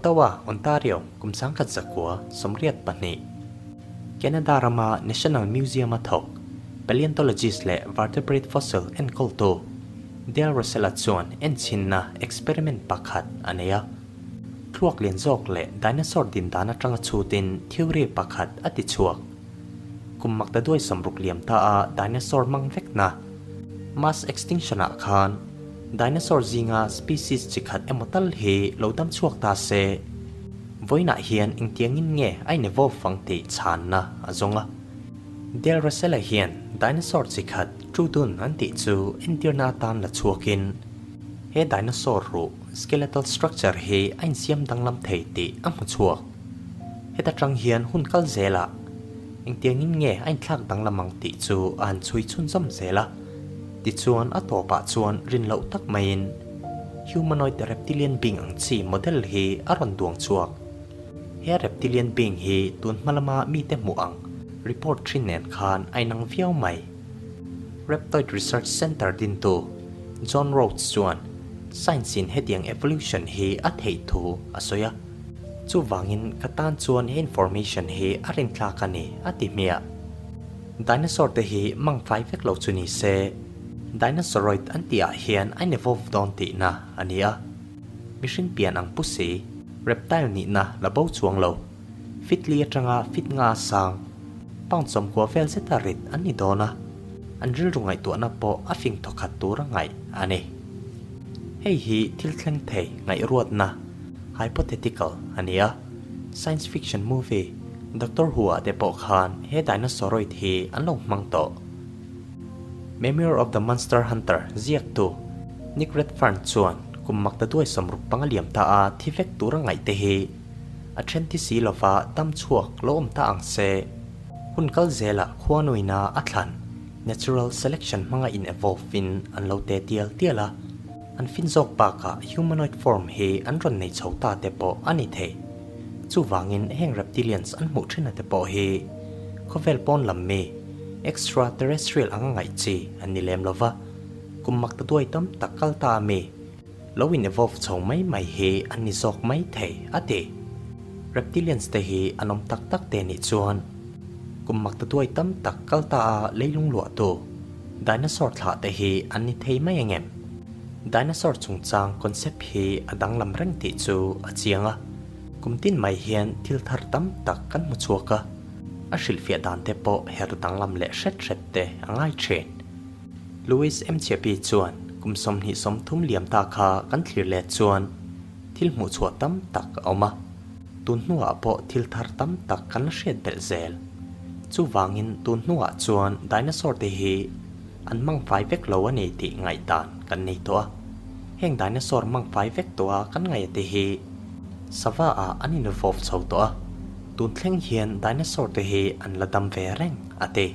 Ottawa, Ontario, kum 1982. Canada rama National Museum-a thawk, paleontologist leh vertebrate fossil enkawltu Dale Russell-a chuan enchhinna experiment pakhat a nei a. Thluak lian zawk leh dinosaur din dan atanga chhutin theory pakhat a ti chhuak. Kum makta duai 60 liam ta a dinosaur hmang vekna mass extinction-ah khan dinosaur zinga species chi khat emaw tal hi lo dam chhuak ta se, vawiinah hian engtiangin nge a in-evolve vang tih chhanna a zawng a. Dale Russell-a hian dinosaur chi khat Troodon an tih chu entirna atan la chhuakin he dinosaur ruh skeletal structure hi a insiam danglam thei tih a hmu chhuak. Heta tang hian hun kal zelah engtiangin nge a inthlak danglam ang tih chu a han chhui chhunzawm zel a. Tichuan a tawpah chuan rin loh tak maiin humanoid reptilian being ang chi model hi a rawn duang chhuak. He reptilian being hi tun hma lama mite hmuh ang report thin nen khan a inang viau mai. Reptoid Research Center dintu John Rhodes chuan science in hetiang evolution hi a theih thu a sawi a. Chuvangin ka tan chuan he information hi a rintlak a ni, a ti hmiah. Dinosaur te hi mang fai vek lo chu ni se, Dinosauroid an tih ah hian a in-evolve dawn tihna a ni a. Mihring pian ang pu si, reptile nihna la bo chuang lo. Fit li atanga fit nga a sang, pound 90 vel zeta rit an ni dawn a, an rilru ngaihtuahna pawh a fing thawkhat tur a ngaih a ni. Hei hi thil thleng thei ngaihruatna, hypothetical, a ni a. Science fiction movie Doctor Who-ah te pawh khan he dinosauroid hi an lo hmang tawh. Memoir of the Monster Hunter ziaktu Nick Redfern chuan kum makta duai 65 liam ta a thi vek tur a ngaih te hi a then thi si lova dam chhuak lo awm ta ang se. Hun kal zelah khuanuina a thlan natural selection hmanga in evolve in an lo te tial tial a, an fin zawk bakah humanoid form hi an rawn nei chho ta te pawh a ni thei. Chuvangin heng reptilians an hmuh thin a te pawh hi khawvel pawn lam mi extraterrestrial anga ngaih chi an ni lem lova, kum mak ta duai tam tak kal ta a mi lo in evolve chho mai mai hi an ni zawk mai thei a ti. Reptilians te hi an awm tak tak te nih chuan kum mak ta duai tam tak kal ta a leilung luah tu dinosaur thlah te hi an ni thei mai ang em? Dinosaur chungchang concept hi a danglam reng tih chu a chiang a, kum tin mai hian thil thar tam tak kan hmu chhuak a, a hrilhfiah dan te pawh her danglam leh hret hret te a ngai thin. Louis M. Chiapi chuan kum 30 liam ta kha kan thlir let chuan thil hmuh chhuah tam tak a awm a, tun hnuah pawh thil thar tam tak kan la hriat belh zel. Chuvangin tun hnuah chuan dinosaur te hi an hmang fai vek lo a ni tih ngaihdan kan nei tawh a. Heng dinosaur hmang fai vek tawh a kan ngaih te hi sava ah an involve chho tawh a, tun thleng hian dinosaur te hi an la dam ve reng a ti.